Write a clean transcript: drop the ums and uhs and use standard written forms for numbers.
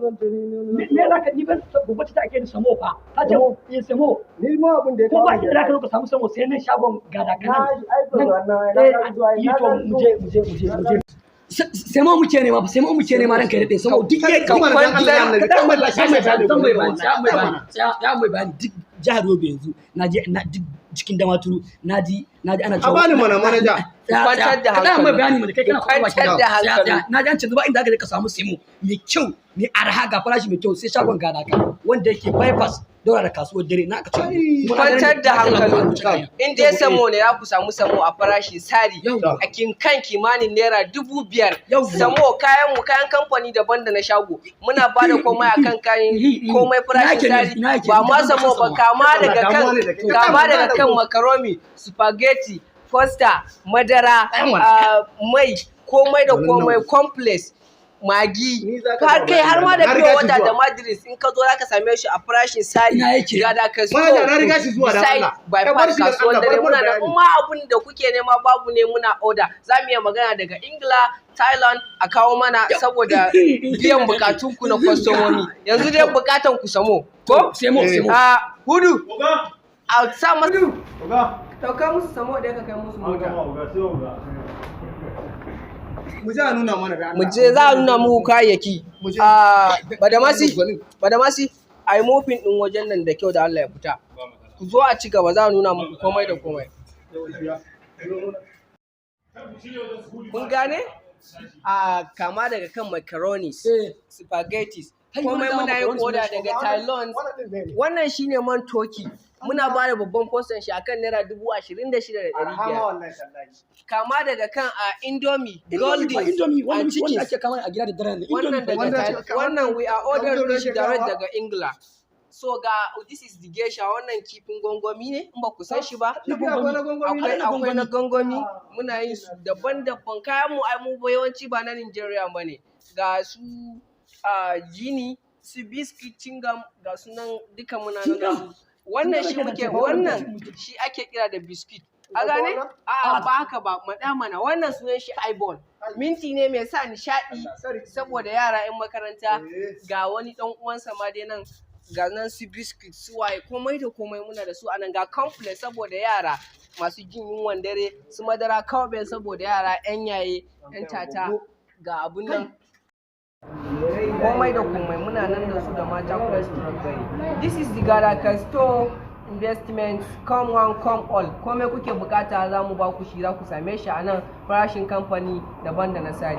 zan je ni. Me za ka ni ban gobe ta ake ni samo fa. Ta ce eh samo. Ni ma abin da ya Ko ba kawo ki da ka zo ka samu samo sai nan shagon gada Na kanan. ai ba na na Eh, na zuwa yi na to mu je mu je mu je mu je. Samo muke nema fa, samo muke nema, ranka ya daɗe, samo duk Ka kwantar Ka dan mai bayani, dan mai bayani, dan mai bayani, ya mai bayani. Duk jihar Yobe yanzu na je na duk cikin Damaturu na ji ana A bani mana, manaja. Kwantar da Ka dan mai hankali. bayani mana, kai kana Kwantar da hankali. Na ji an ce ba inda aka je ka samu semo mai kyau, mai arha, ga farashi mai kyau, sai shagon Gadaka wanda yake bypass daura da kasuwar dare na aka ce. Kwantar da hankali. In dai samo ne, za ku samu samo a farashi sari Yauwa. a kin kan kimanin ₦5,000. Yauwa. Samo kayan mu, kayan kamfani daban da na shago. Muna ba da komai akan kayan komai farashin Ina yake ne? sari. Ina yake? Ba ma Ina samo ba, samo. kama daga kan Damuwa ne da kai. kama daga kan macaroni, spaghetti, pasta, madara, mai, komai da komai, complex, magi, Ni za ka har ba kai har ma da na pure riga shi water zuwa. da madris. In ka zo za ka same shi a farashin sari. Ina yake? Gada ka Manaja, na riga shi zuwa, dan beside Allah. Ka bar bypass shi dan kasuwar Allah, dare. bar Muna da bayani. in ma abun da kuke nema babu ne, muna order. Za mu iya magana daga Ingila, Thailand a kawo mana saboda biyan bukatun ku na kwastomomi. Yanzu dai bukatan ku samo ko? Semo, semo. A hudu a sa masu Oga, dauka musu samo da ka kai musu an mota. gama oga, sai oga. Mu je a nuna mana da Allah. Mu je za a nuna muku kayayyaki. Mu je. A Badamasi, Badamasi, a yi mopping din wajen nan da kyau da Allah ya fita. Ku zo a ci gaba, za a nuna muku komai da komai. Kun gane? A kama daga kan macaronis, spaghettis, Kai, komai wannan muna yin macaronis oda ne. daga Thailand. Wannan din ne. Wannan shine man toki. Muna ba da babban postan shi akan ₦26,500. Arhama wallahi tallahi. Kama daga kan a Indomie, Indomie Golden, fa, Indomie and wanda wanda chicken. ake kama a gida da dare ne. Wannan Indomie fa. daga Wanda Wannan we are ordering kamar shi direct daga Ingila. So ga this is the geisha, wannan kifin gwangwami ne, in ba ku san shi ba. Na Akwai na gwangwami. Akwai na akwai na gwangwami. gwangwami, muna yin su daban-daban. Kayan mu ai mu ba yawanci ba na Nigeria bane. Ga su a gini, su biscuit, chewing gum, ga su nan duka muna nan da su. Wannan shi muke, wannan shi ake kira da biscuit. A gane? A'a, ba haka ba, maɗa mana. Wannan sunan shi eyeball. Minti ne mai sa nishaɗi saboda yara 'yan makaranta. Ga wani ɗan uwansa ma dai nan, ga nan su biscuit, su waye, komai da komai muna da su a nan. Ga complex saboda yara masu jin yunwan dare, su madara cowbell saboda yara 'yan yaye, 'yan tata, ga abun nan. Komai da komai muna nan da su da mata plus strawberry. This is the Gadaka Store Investment. Come one, come all. Komai kuke bukata za mu ba ku shi, za ku same shi a nan, farashin kamfani daban da na sari.